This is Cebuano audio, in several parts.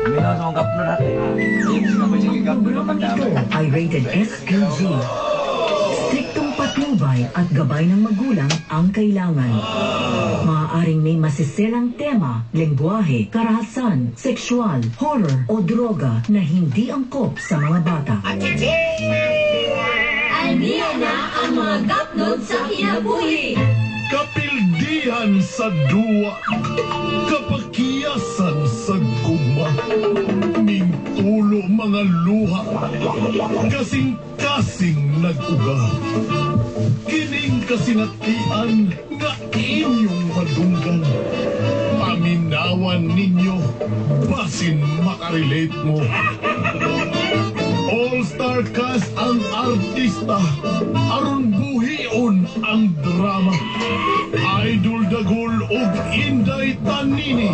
Minaw sa mga gapno natin. Ang programang ito ay rated SPG. Striktong patnubay at gabay ng magulang ang kailangan. Maaaring may masiselang tema, lengguwahe, karahasan, sexual, horror o droga na hindi angkop sa mga bata. Aniya na ang mga gapnod sa kinabuhi. Kapildihan sa duwa, kapakiyasan sa gugma, mingtulo mga luha, kasing-kasing nag-uga. Kining kasinatian nga inyong madunggan. Paminawan ninyo, basin makarelate mo. All-star cast ang artista, aron buhion ang drama. Idol Dagul ug Inday Tanini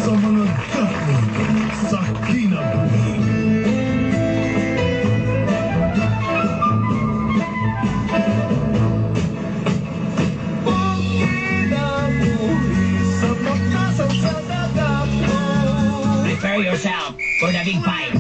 sa mga gapon sa kinabuhi. Prepare yourself for the big fight.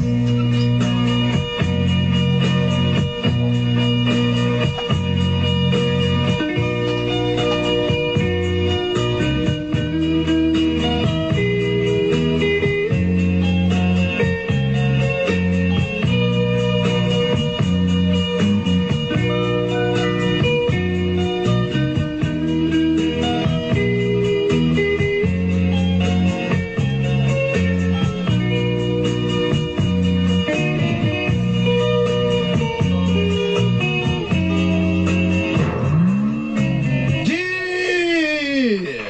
Yeah!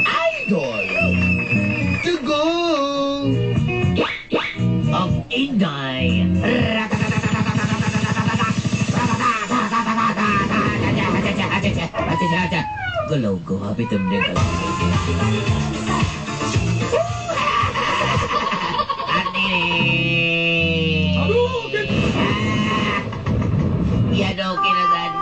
Idol! To go! Of Inday. Galaw ko, happy tumdig. Ate! Yan okay na sad.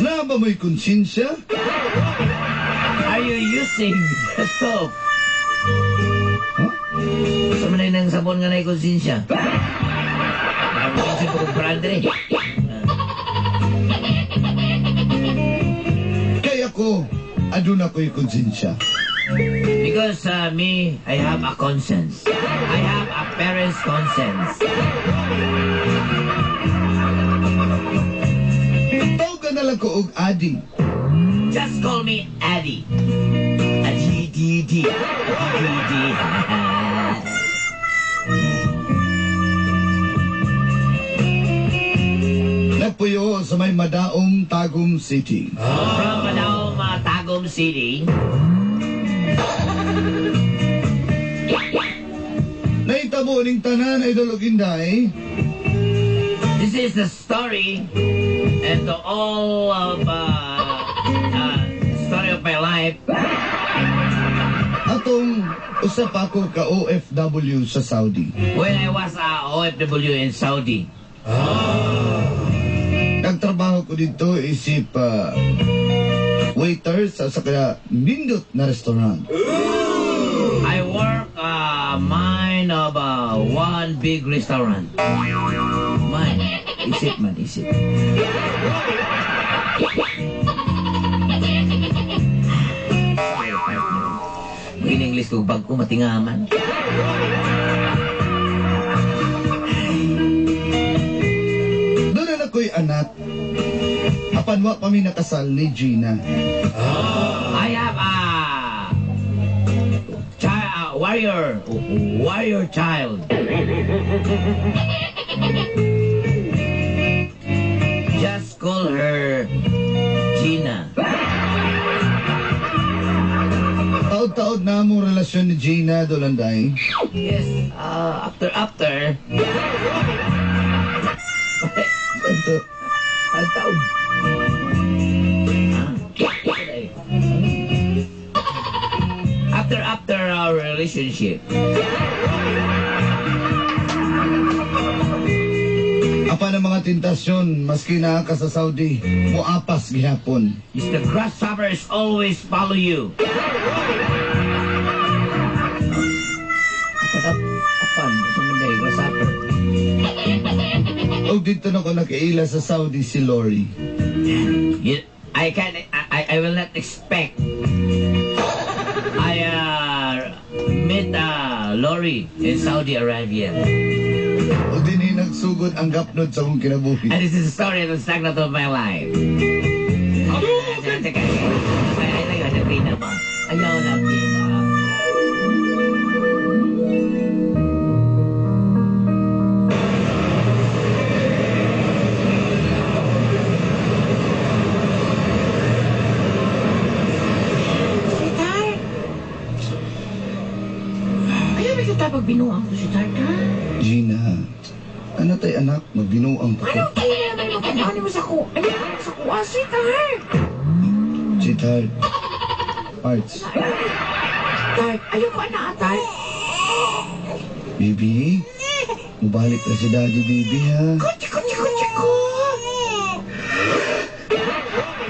Na ba may konsensya? Are you using the soap? Huh? Sa man ng sabon nga na konsensya? Kasi ko brand rin. Kaya ko, aduna ko'y konsensya. Because me, I have a conscience. I have a parent's conscience. Tawag na lang ko og Adi. Just call me Addy. A D D D. A D D D. Nagpuyo sa may Madaom, Tagum City. From Madaom, Tagum City. Nahitabo ning tanan, Idol og Inday. This is the story and the all of story of my life. Atong usa pa ako ka OFW sa Saudi. When I was a OFW in Saudi. Nagtrabaho ko dito isip waiter sa kaya nindot na restaurant. I work mine of one big restaurant. Mine. Isip man, isip. In English ko, bag ko matingaman. Doon na ako'y anak. Apan wa pa mi nakasal ni Gina. I have a child, warrior child. Just call her Gina. Taod-taod na among relasyon ni Gina, Dolanday. Yes, after, after. Ang taod. Ah, After our relationship. Apan ang mga tentasyon, maski naa ka sa Saudi, muapas gihapon. Is the grasshoppers always follow you. Apan, apan, sa mga grasshopper. Og dito na ko nakaila sa Saudi si Lori. I will not expect. I met Lori in Saudi Arabia. O dinhi nagsugod ang gapnod sa akong kinabuhi. And this is the story of the stagnant of my life. Ayaw na, Sweetheart! Ayaw may kita pagbinuang ko, sweetheart, ha? Gina, ano tay anak? Magbinuang pa ko. Anong kaya naman magkanahan mo sa ku? Ano sa kuha, sweetheart? Sweetheart. Parts. Tart, ayaw ko na, Tart. Baby, mubalik na si Daddy, baby, ha? Kutsi, kutsi, kutsi ko!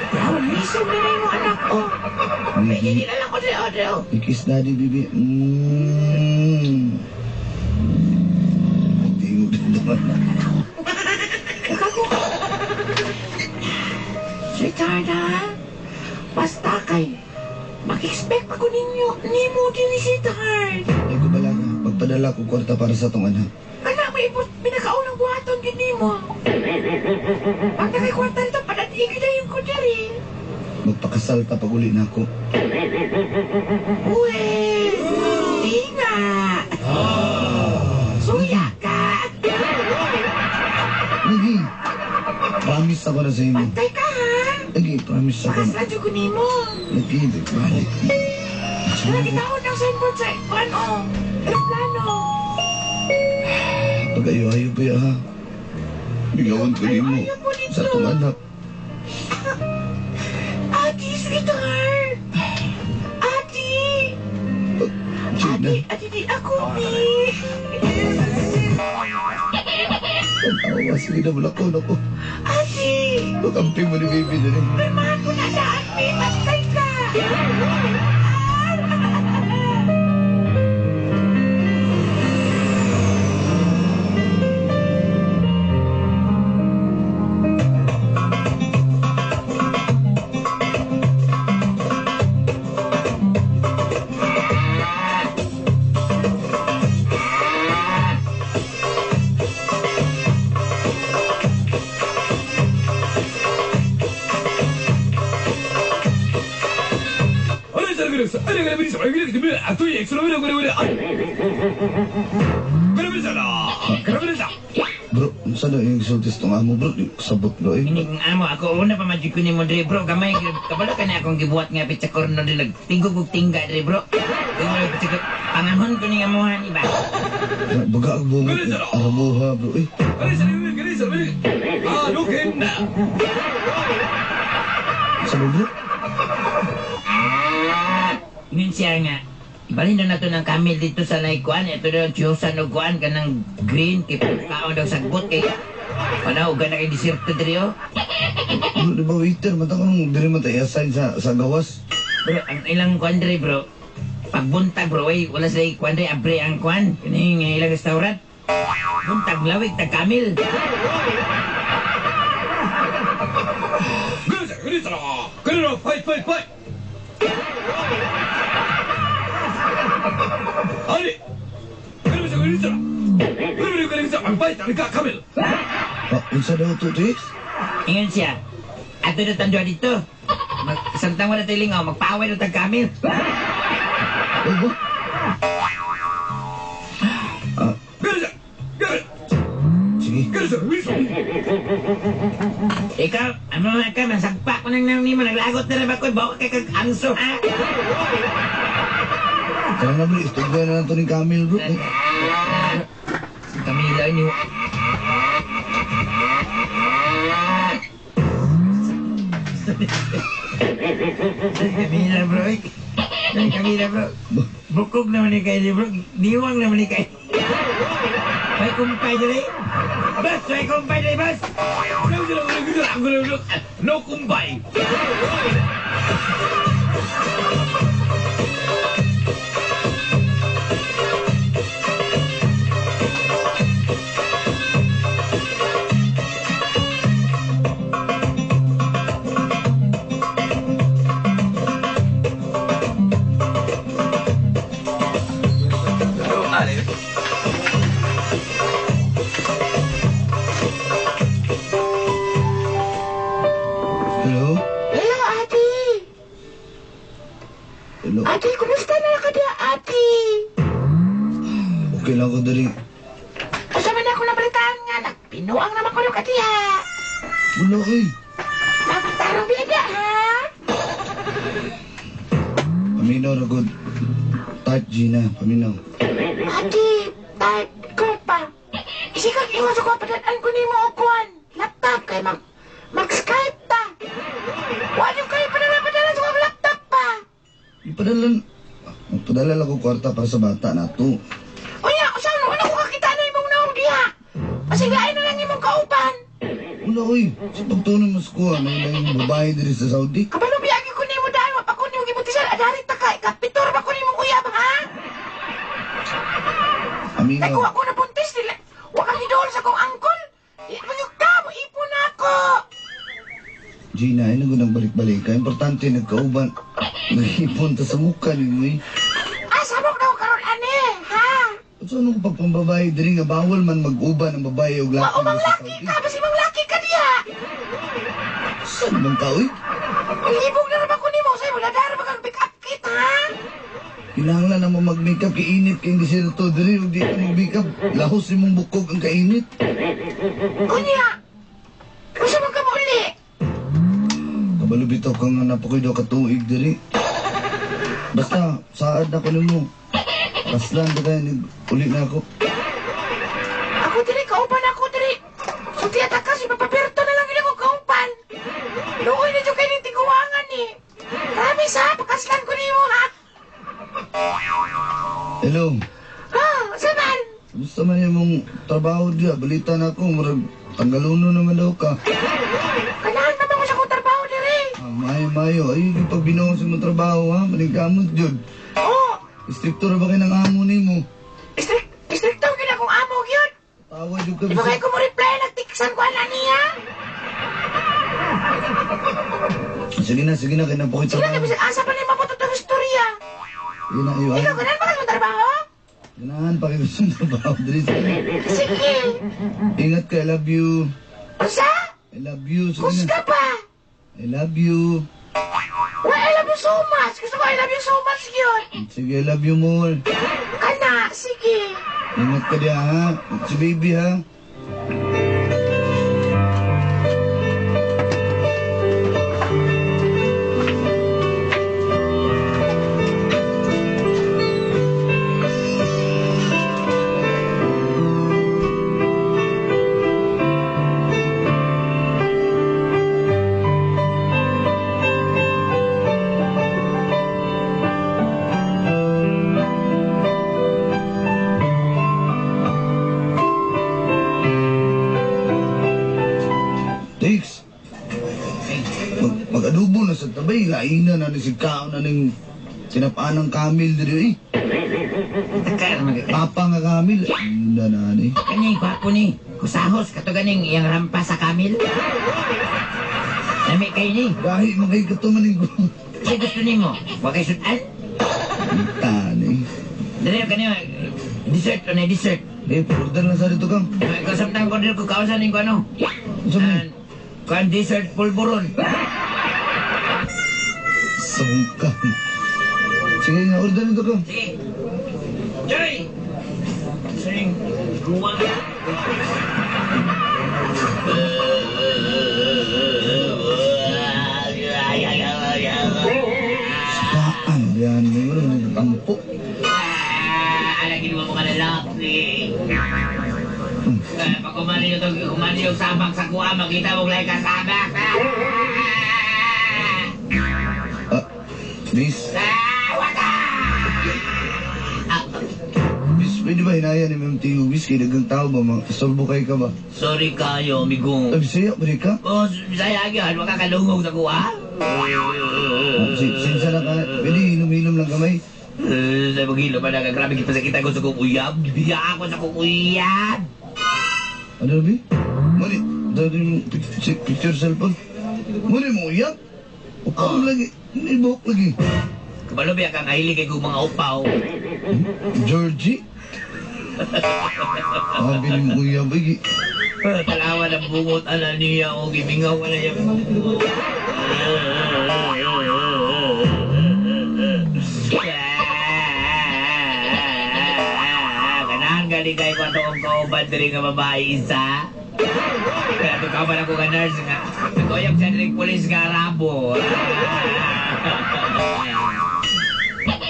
Brown, lisog na na yung anak ko. Baby, Hindi na lang ko dre, dre. I-kiss Daddy, baby. Tingog na naman na. Nakakuha. Sweetheart, ha? Basta kay, mag-expect pa ko ninyo. Nimo din, sweetheart. Ay, ko balaga. Pagpadala ko kwarta para sa tong anak. Anak, may pinakaunang buhaton gid nimo. Pag nakikwarta nito, padati na yung ko diri. Magpakasal ta pag uli na ako. Uwe, di nga. Suya ka. Lagi. Promise ako na sa imo. Pantay ka, ha? Lagi, promise ako na. Makasal ko nimo. Lagi, balik. Nakita ko ng signboard sa ano, aeroplano. Pag-ayo-ayo pa ya, ha? Bigawan ko nimo sa tong anak. Ate, sweetheart. Ate. Gina. Ate, ate, di ako, mi. Tawa, sige na wala ko, nako. Ate. Pag-amping mo ni baby na rin. Pirmahan ko na daan, mi. Bantay ka. Bro, saan na yung sultis tong amo, bro? Di ko sabot, bro, eh. Ini ang amo, ako una pa madyo ko ni mo dre, bro. Gamay, kabalo ka na akong gibuhat nga pitsakorno dre, nagtingog og tingga dre, bro. Panganhon ko ni amuhan, iba. Baga ang bungot, arabuha, bro, eh. Sa bro? Ingon siya nga, ibalhin na nato ng camel dito sa naikuan. Ito daw, tiyusan o kuan, kanang green, kay pagkaon daw sagbot, kay panaw, na kay diserto diri, oh. Bro, di ba waiter, mata ko nung diri man tayo i-assign sa gawas. Bro, ang ilang kuan diri, bro, pagbuntag, bro, ay, wala sila kuan diri, abre ang kuan, kaning ilang restaurant. Buntag, lawig, tag camel. Ah, unsa daw to, Trix? Ingon siya, ato na tandua dito. Samtang wala tayo lingaw, magpaaway na tag camel. Oh, ba? Ah, sige. Ikaw, ano na ka, nasagpa ko nang nang nimo, naglagot na rin ako, bawa kay kag angso, ha? Tara na, bro, istugay na lang to ni Camille, bro. Eh, Si Camila, ini. Camila, bro. Ay, kami na bro. Bukog naman ni kayo bro. Diwang naman ni kayo. May kumpay dali. Bas, may kumpay dali, bas. No kumpay. Hello? Hello, Ate. Hello? Ate, kumusta na ka diya, Ate? Okay lang ko diri. Asa man ako nabalitaan nga, nagpinuang naman ko yung katiya. Wala eh. Magtarong biya, ha? Paminaw ra good. Type Gina, paminaw. Ate, type ko pa. Isikag iwas ako, padadan ko nimo og kuan. Laptop kay mag-Skype ta. Wa yung kayo padala-padala sa akong laptop pa. Ipadala, magpadala lang ko kwarta para sa bata na to. Unya, usaw no, ano ko kakita na imong naong diha? Pasigain na lang imong kauban. Wala oy. Sa pagtunon mas ko, ano lang yung babae diri sa Saudi. Kabalo biyagi ko nimo dahil wa pa ko nimo gibutisan adari ta ka ikapitor ba ko nimo uyab ha? Aminaw. Kay kung ako nabuntis nila, wa kang idol sa kong angkol. Ipanyog ka mo ipon ako. Gina, ay nagunang balik-balik ka. Importante, nagkauban. Nag-ipon ta sa mukha ni mo eh. Ah, sabok na ko karon ani, ha? So anong pagpambabae diri nga bawal man mag-uban ang babae og laki Wa umang diri sa laki Saudi? ka, basi mang laki ka diha. Saan man ka, oy? Libog na naman ko nimo say wala dara ba kang pick up kit ha? Kinahanglan na mo mag-makeup kay init kay hindi sila to diri ug di ka mag-makeup. Lahos imong bukog ang kainit. Unya. Usa man ka mo uli? Kabalo bitaw ka nga napakoy daw katuig diri. Basta saad na ko nimo. Kaslan ba tayo, uli na ako. Ako diri kauban ako diri. So tiya ta kasi papaperto na lang gid ako kauban. Luoy na jud kay ning tiguangan ni. Promise ha, pakaslan ko nimo ha. Hello. Ha, sa man? Gusto man imong trabaho diya, balita na ako, murag tanggaluno naman daw ka. Kanahan naman ko sa akong trabaho diri. Ah, mayo mayo, ay pag binuong sa imong trabaho ha, maningkamot jud. Oh, Istrikto ra ba kay ng amo nimo? Istrikto gyud akong amo gyud. Tawa jud ka Di ba bisag. kay ko mo reply nagtiksan ko ana niya? Sige na, sige na kay napakoy Sige na, trabaho. bisag asa pa ni mabutot ang istorya. Sige na, iyo. Ikaw ganahan ba ka sa trabaho? Ganahan pa kayo sa trabaho diri. Sige. Ingat ka, I love you. Unsa? I love you. Sige na. Kusga pa. I love you. Why, I love you so much. Gusto ko I love you so much yun. Sige, I love you more. Kana, sige. Ingat ka diya, ha? Si baby, ha? Tix, mag-adobo na sa tabay. Laina na ni si Kao na ning sinapaan ng kamil diri eh. Takar mag Papa nga kamil. Ina na ni. Kani gwapo ni. Kusahos kato ganing iyang rampa sa kamil. Lami kay ni. Gahi man kay kato man ning Kasi gusto nimo, wa kay sudan. Tani. Dili kani dessert o na dessert. Eh, order lang sa dito kang. Ikaw samtang order ko kausan ning ano. Unsa man? Kan dessert pulburon. Sungka. Sige nga, order nito kang. Sige. Joy! Sing. Guwang. Saan yan? May wala nagtampo. Ah, ala ginawa mo ka lalaki. Eh, pag kumani ito, kumani yung sabak sa kuha, makita mo like ka sabak. Ah! Ah, please. Ah, waka! Pwede ba hinaya ni Ma'am Tiyo Whiskey? Dagang tao ba? Mga istorbo kayo ka ba? Sorry kayo, amigong. Ay, Bisaya, ba ka? Oh, Bisaya gyud, makakalungog sa kuha. Sinsa na ka. Pwede inom-inom lang kamay. Sa maghilo pa na, grabe gipasakita ko sa kong uyab. Gibiya ako sa kong uyab. Ano bi? Muli, dali mo picture cellphone. Muli mo uyab. Upaw lagi. Nibok lagi. Kabalo biya kang kahilig kay kong mga upaw. Georgie? Sabi ni mo uyab lagi. Talawa ng bungot ana niya o gimingaw na niya. Ganahan gali kay ko atong kauban diri nga babae isa. Kaya ito kauban ako nga nurse nga. Naguyab siya diri pulis nga Arabo.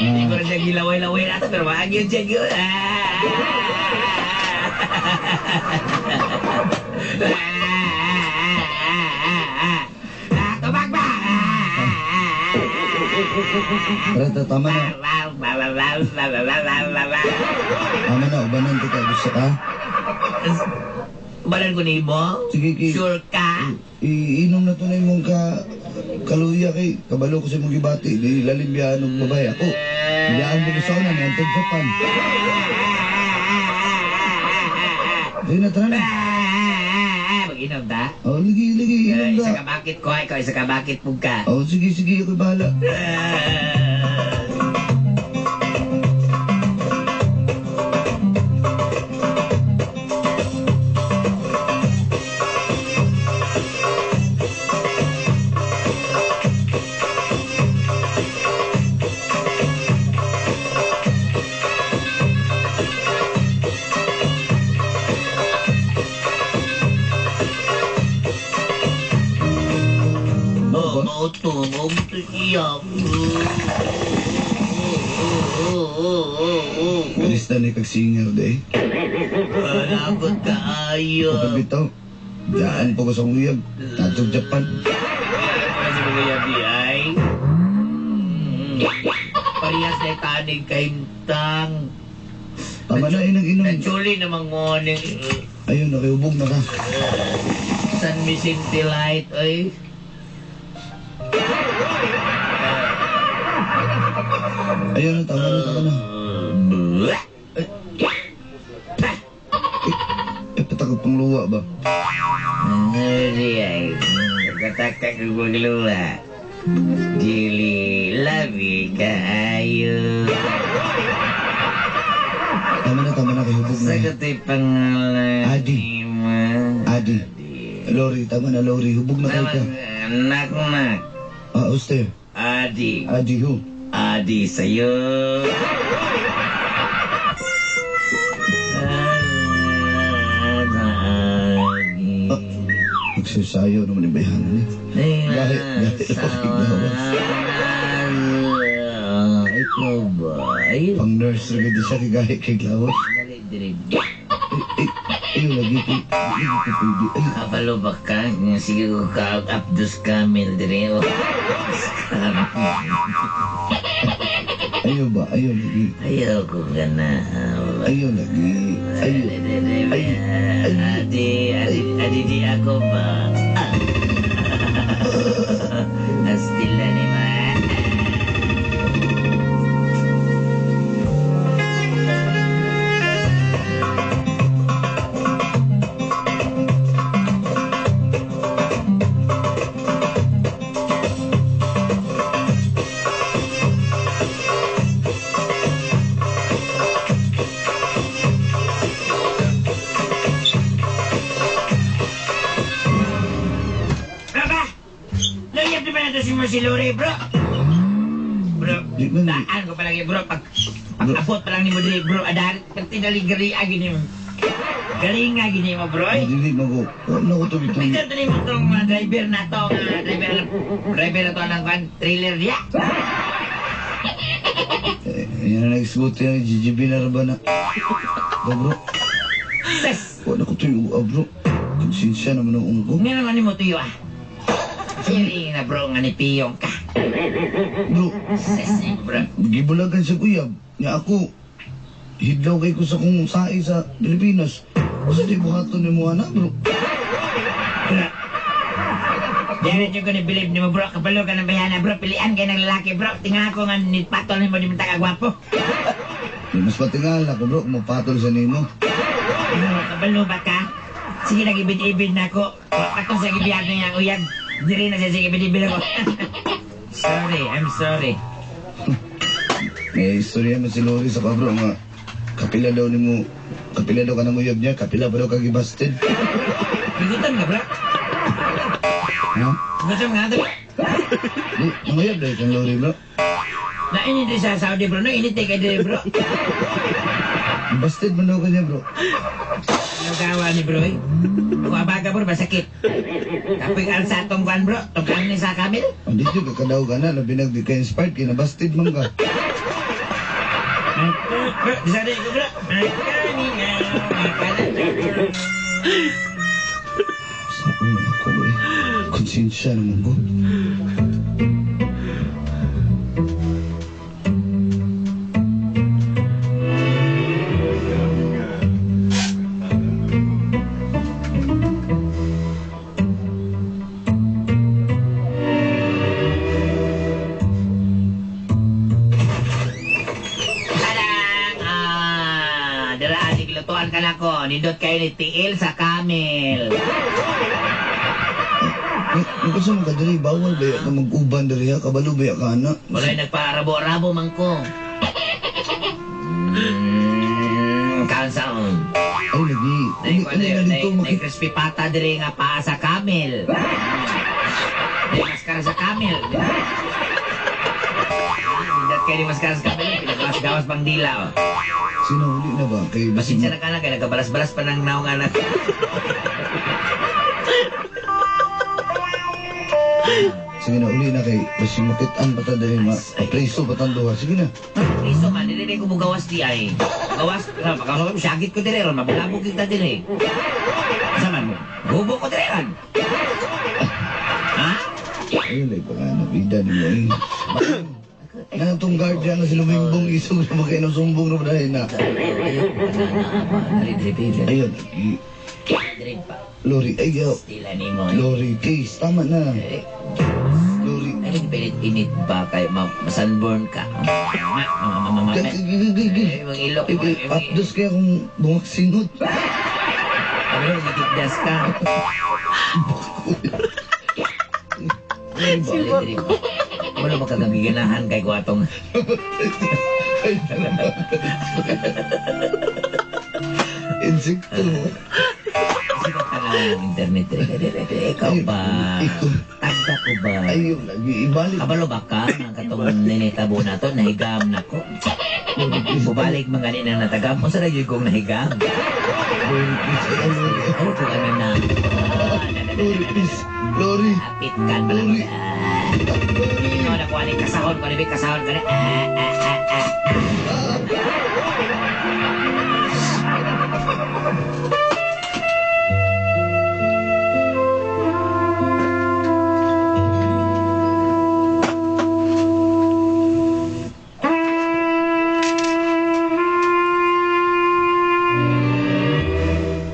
Hindi ko na siya gilaway-laway nato pero maagyon siya gyud. Tubag ba? Tara, tama na. Tama na, ubanan kita. Gusto ka? Ubanan ko nimo? Sige, kay. Sure ka? Iinom na to na imong kaluya kay. Kabalo ko sa imong gibati. Di lalim biyaan og babae ako. Biyaan mo ko sa una, niantog Japan. Di na, tara na. Mag-inom ta? Oh, lagi, lagi, inom Isa ka. ka bakit ko, ikaw isa ka bakit po ka. Oh, sige, sige, ako'y bahala. Oh, mauto, mauto siya. Kalista ni kag singer de. Nabot ka ayo. Kapag bitaw, daan po ko sa uyab. Tatog Japan. Kasi mga yabi ay. Parehas na tanig kahimtang. Tama na, inang inom. Nanchuli namang morning. Ayun, nakiubog na ka. San Vicente Light, ay. Ayun, tama na, tama na. Eh, patakot pang luwa ba? Ano ay, katakak ko luwa. Dili labi kaayo. Tama na, kay hubog na. Sa kato'y pangalan Adi. ni. Adi. Lori, tama na, Lori. Hubog na kayo ka. Anak na. Ah, uste. Adi. Adi, ho. Adi sa'yo. Nagsisayo naman yung bayanan eh. Gahi, gahi, Ikaw ba? Ay, Pang nurse rin di siya kagahi kay Glawas. dali, dali. Ay, ay, lagi ko, lagi ko pwede. Ay, Kabalo ba ka? Sige ko ka, Abdus Kamil, dire. Ayaw ba? Ayaw lagi. Ayaw ko ka na. Ayaw lagi. Ayaw. Ay, ay. Adi, adi, adi, di ako ba? Astila ni ma. Si Lore, bro? Bro, daan ko pa lagi, bro. Pag, pag-abot pa lang ni mo diri, bro, adar, pag tinali gali gini mo. Galing nga gini mo, bro. eh. Dili man ko. Wala ko to bitong. Picture to ni mo tong mga driver na to, nga driver, driver na to ng kwan, trailer niya. Eh, yan ang nag-smooth yan. GGB na ba na? Ba, bro? Ses! Wala ko to yung bro. Konsensya naman ang ungko. Nga naman ni mo tuyo, ah. Siri na bro, nga ni Piyong ka. Bro, Ses, bro. gibulagan sa kuyab. Nga ako, Hidlaw kay ko sa kung sae sa Pilipinas. Usa di buhaton nimo ana, bro. Diyan yung ko ni-believe ni mo, bro. Kabalo ka ng bayana, bro. Pilian kayo ng lalaki, bro. Tinga ko nga ni patol ni mo, di man tagagwapo. Di mas patingala ko, bro, kung mapatol sa nimo. Bro, kabalo ba ka? Sige, nag-ibid-ibid na ako. Ako sa gibiyag na yung uyag. Diri na siya, sige, ibid-ibid ako. Sorry, I'm sorry. May istorya man si Lori sa pa, bro, nga kapila daw nimo, kapila daw ka ng uyab niya, kapila pa daw ka gibasted. Bigutan ka, bro. Ha? Gutom nga, bro. Di, nanguyab dahil kang Lori, bro. Nainit din sa Saudi, bro. Nainit din kay diri, bro. Busted man daw kanya, bro. Ano gawa ni bro, eh? Ako abaga, bro, masakit. Kapoy ang sa atong kuan, bro. Tungkang ni sa kamil. Ang dito kakadaw ka na, labi nag di ka inspired, kinabasted man ka. Bro, disari ko, bro. Saan ako eh? Konsensya naman ko. Tadang! Ah, dira gilutuan ka na ko. Nindot kayo ni tiil sa kamel. Yung kasi mo ka diri, bawal ba ka mag-uban diri ha? Kabalo ba ka na? Wala'y nagparabo-rabo man ko. Kansaon. Ay, lagi. Nay, Ano na dito nay, makik... crispy pata diri nga paa sa camel. Nay maskara sa camel. Nindot kayo ni maskara sa camel. Pinagawas-gawas pang dila. Oh. Sino huli na ba? Kay Pasensya na ka na, kaya nagkabalas-balas pa ng naong anak. Sige na, uli na kay basig makitaan pa ta diri ma. Preso pa tang duha. Sige na. Priso man, dili ko mugawas di ay. Gawas, pagkawas sagit ko dire ron, mabulabog kita dire. Sa man mo? Gubo ko dire ron. Ha? Ayun, lay pa nga nabida ni mo eh. Na itong guardian na si Lumimbong isog na makainom sumbong na dahil na. Ayun, lagi. Lori, ay, yo. Stila ni mo. Lori, please, tama na. Lori. Ay, nagpilit-init ba kay ma-sunburn ka? Mga ilok. Apdos kaya kung bumaksingot. Sabi mo, magigdas ka. Wala ba kagagiganahan kay ko atong... Insekto. Sikat ka na ang internet. Ikaw ba? Tagda ko ba? Ayun, lagi ibalik. Kabalo ba ka? Ang katong ninitabo na to, nahigam na ko. Bubalik mga ni nang natagam. Unsa na yun kong nahigam? Ano kung ano na? Lori, please. Lori. Apit kan pala. Lori. Ikaw na kuha ni kasahon ko, ni kasahon ko ni.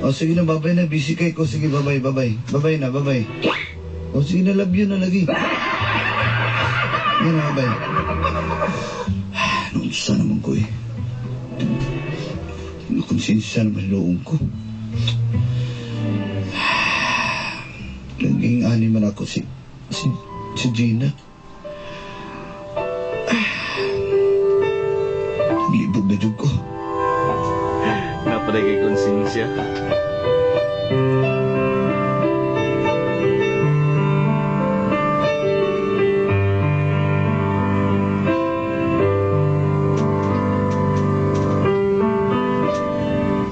Oh, sige na, babay na. Busy kay ko. Sige, babay, babay. Babay na, babay. Oh, sige na, love you na lagi. Yan na, babay. Noon naman ko eh. Nakonsensya naman loong ko. Naging ani man ako si Gina. Naglibog na jud ko. Napaday kay konsensya.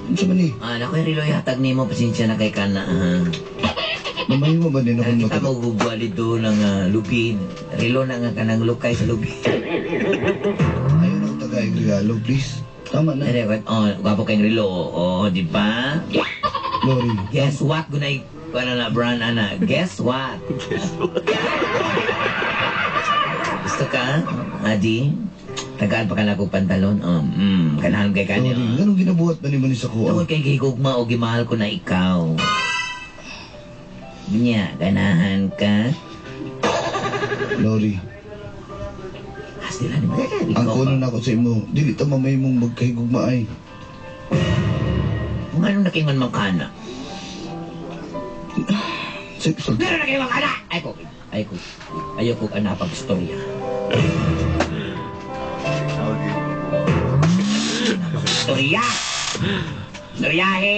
Ano sa man eh? Ah, naku, yung relo hatag nimo, pasensya na kay kana. Ha. Mamahimo ba din akong Kita mo gugwali do ng lupin. Relo na nga kanang lukay sa lupin. Ayaw na ko tagay regalo, please. Tama na. Ere, oh, gwapo kayong relo. Oh, di ba? Lori. Guess what? Gunay, ano na, brand, ana. Guess what? Guess what? Gusto ka, Adi? Tagaan pa ka na akong pantalon. Ganahan kay kani. Sorry, ganun ginabuhat ba ni mo ni sa kuha? Tungod kay gihigugma o gimahal ko na ikaw. Nya, ganahan ka. Lori, Hastila ni mo. ang kuno na ako sa imo, dili ta mamay mong magkahigugmaay. Kung anong nakingon man ka na. Sexual. Meron na kayo mga anak! Ay ko, ay ko, ayaw ko anak pag-istorya. Okay. Istorya! Istoryahe!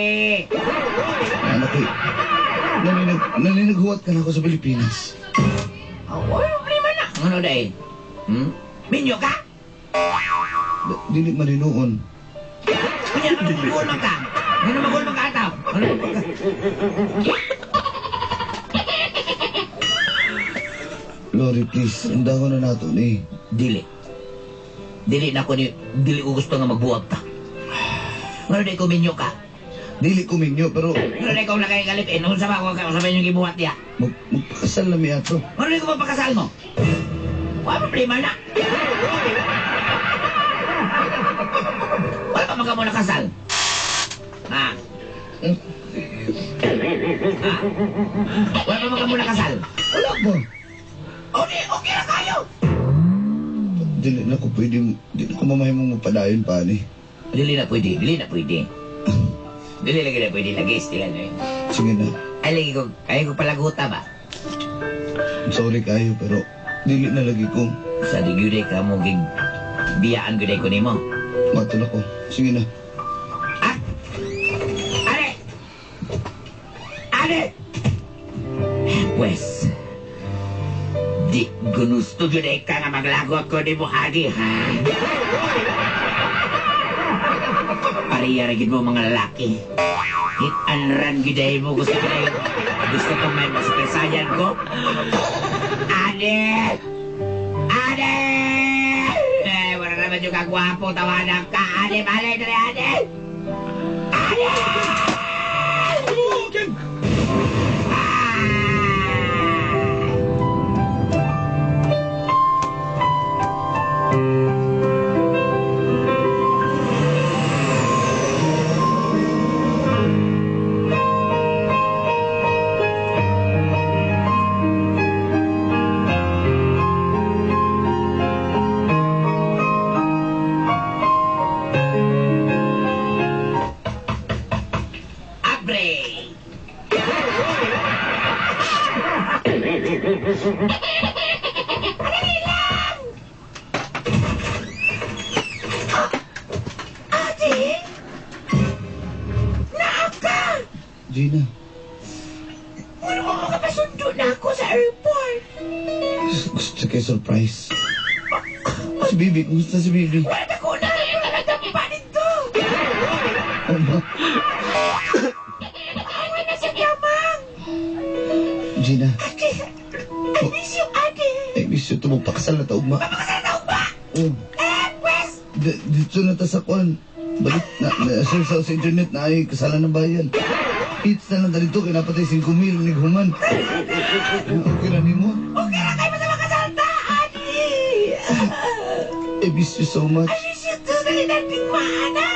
Anak ko, naninaghuwat ka na ako sa Pilipinas. Oh, wala problema na. Ano dahil? Minyo ka? Dili maninuon. Kunya naman magulman ka. Ano magulman ka ataw? Ano ka? Lori, please, undangon na nato ni. Dili. Dili na ko ni, dili ko gusto nga magbuwag ta. Ano dahil ko minyo ka? Dili ko minyo, pero Ano dahil ko nakaikalip eh? Noon sa ba, kung sa inyong gibuhat niya? Magpakasal na mi ato. Ano dahil ko magpakasal mo? Wala problema na. Wala pa mga mo nakasal. Ha? Ha? Wala pa mga mo nakasal. Wala ba? Okay, okay na kayo. Dili na ko pwede, dili ko mamahimong mapadayon pa ni. Dili na pwede, dili na pwede. Dili lagi na pwede lagi, sila na. Sige na. Ay lagi ko, ay ko palaguta ba? Sorry kayo, pero dili na lagi ko. Sa di gyud ka mo gig biyaan gyud ko nimo. Matun ako. Sige na. Ah! Are! Are! Pues, di gusto gyud ka nga maglagot ko nimo agi ha. Pareha ra gyud mo mga lalaki. Hit and run gyud ay mo gusto gyud. Gusto ko may masupersayan ko. Ane! Ane! Eh, wala naman yung kagwapo. Tawanan ka. Ane, balik dali, ane! Ane! Ate! Naaka! Gina. Ano mo makapasundo na ako sa airport? Gusto kay surprise. Si Bibi, kumusta si Bibi? Wala ko na! Wala na pa nito! Ano? Awa na sa damang! Gina. Ate! I miss you, ate! I miss you. Tumupakasal na taugma. Papakasal na taugma? Oh. Eh, pues! Dito na ta sa kwan. Balik na, na sa internet na ay kasalan ng bayan. Hits na lang dito kay napatay 5,000 nighuman. Okay na nimo? Okay na kayo sa makasal ta, ate! I miss you so much. I miss you too. Dali natin maana!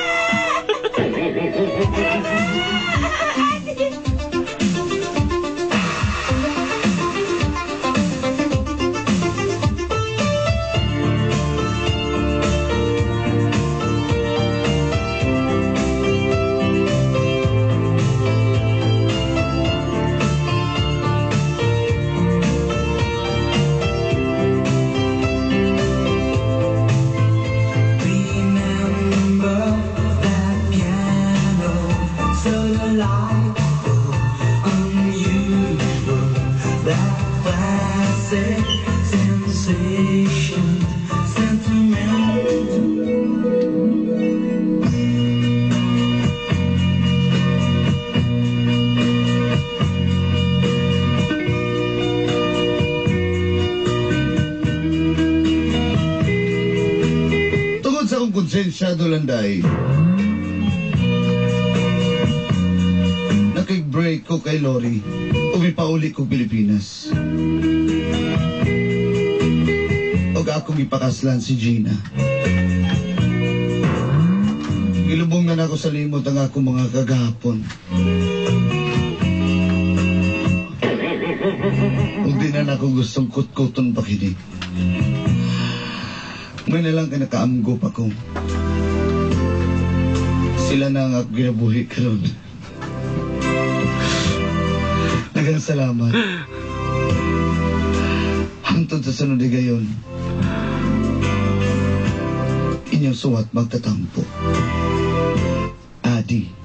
Tungod sa akong konsensya, Dolanday, nakig-break ko kay Lori, umipauli ko Pilipinas. Og akong ipakaslan si Gina. Gilubong na nako sa limot ang akong mga kagahapon. Ug di na nako gustong kutkuton pa kini. May na lang kay nakaamgo pa ko. Sila na ang akong ginabuhi karon. Daghang salamat. Hangtod sa sunod higayon. Inyong suwat magtatampo. Adi.